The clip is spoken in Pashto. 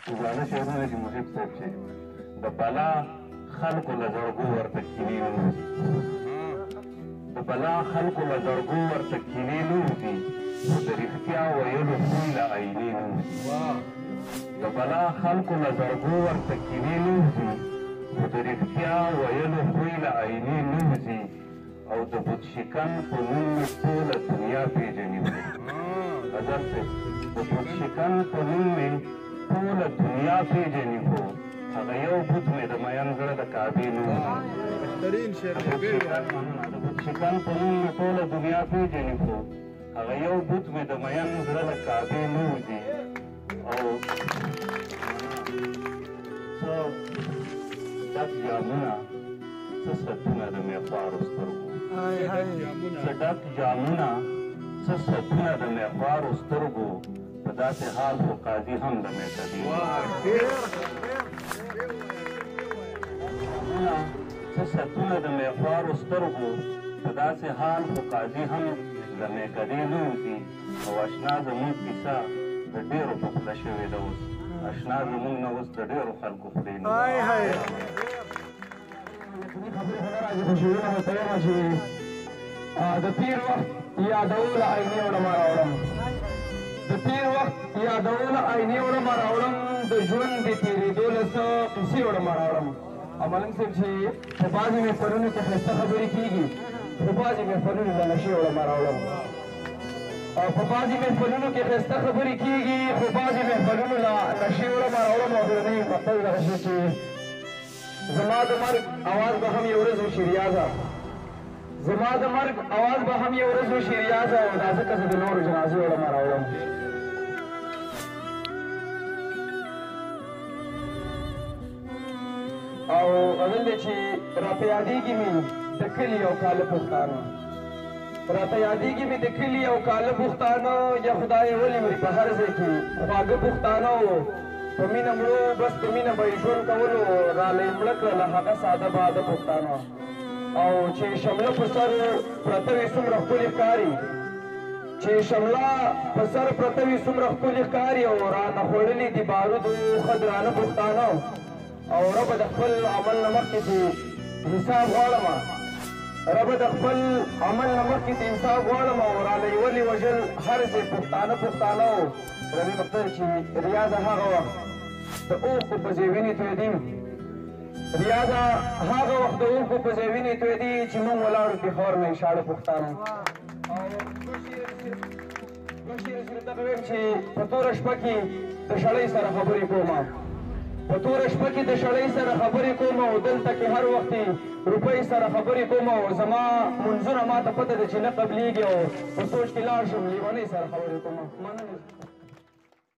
زاړه شعرونه چې محب صاحب چې د بلا خلکو له زړګو ورته کینې نه وځي، د بلا خلکو له زړګو ورته کینې نه وځي، خو د رښتیا ویلو خوی له آیینې نه وځي. د بلا خلکو له زړګو ورته کینې نه وځي، خو د رښتیا ویلو خوی له آیینې نه وځي. او د بت شکن په نوم مې ټوله دنیا پېژني. غزل صاحب، د بت شکن په نوم مې ټوله دنیا پېژني، خو هغه یو بت مې د مین زړه د کعبې نه وځي. د بت شکن په نوم مې ټوله دنیا پېژني، خو هغه یو بت مې د مین زړه له کعبې نه وځي. او څه ډک جامونه، څه ستونه د میخوارو سترګو، څه ډک جامونه، څه ستونه د میخوارو سترګو، په داسې حال خو قاضي هم د میکدې. څه ستونه د میخوارو سترګو، په داسې حال خو قاضي هم د میکدې نه وځي. او اشنا زموږ کیسه د ډېرو په خوله شوې ده اوس، اشنا زموږ نه اوس د ډېرو خلکو خولې نه. خبرې خو نه راځي، خو شعرونه ورته وایم چې د تېر وخت یادولو آینې وړم راوړم، د تېر وخت یادولو آینې وړم راوړم، د ژوند د تېرېدو له څه قیصې وړم راوړم. او ملنګ صاحب چې په بعضې محفلونو کې ښایسته خبرې کېږي، خو بعضې محفلونو له نشې وړم راوړم. او په بعضې محفلونو کې ښایسته خبرې کېږي، خو بعضې محفلونو له نشې وړم راوړم. او درنې مقصد دغه شی چې زما د مرګ اواز به هم یو ورځ وشي ریاضه، زما د مرګ اواز به هم یو ورځ وشي ریاضه، او دا ځکه زه د نورو جنازې وړم راوړم. او غزل دی چې راته یادېږي مې د کلي او کاله پښتانه، راته یادېږي مې د کلي او کاله پښتانه، یا خدای ولې مري په هر ځای کې خواږه پښتانه وو، په مینه مړو بس په مینه به یې ژوند کولو، راله یې مړه کړله هغه ساده باده پښتانه. او چې شمله په سر پرته وي څومره ښکلې ښکاري، چې شمله په سر پرته وي څومره ښکلې ښکاري، او رانه خوړلي دي بارودو ښه درانه پښتانه. او ربه د خپل عمل نه مخکې چې حساب غواړم، ربه د خپل عمل نه مخکې چې حساب غواړم، او راله یې ولې وژل هر ځای پښتانه پښتانه. او ربي مقتدر چې ریاضه هغه وخت د اوښکو په ځای وینې تویدي، ریاضه هغه وخت د اوښکو په ځای وینې تویدي چې موږ ولاړو پېښور نه یې شاړه پښتانه. او دوه شعره صرف دغه وایم چې په توره شپه کې د شړۍ سره خبرې کوم، په توره شپه کې د شړۍ سره خبرې کوم، او دلته کې هر وخت روپۍ سره خبرې کوم، او زما منځونه ما ته پته ده چې نه قبلېږي، او په سوچ کې لاړ شم لیونۍ سره خبرې کوم. مننه.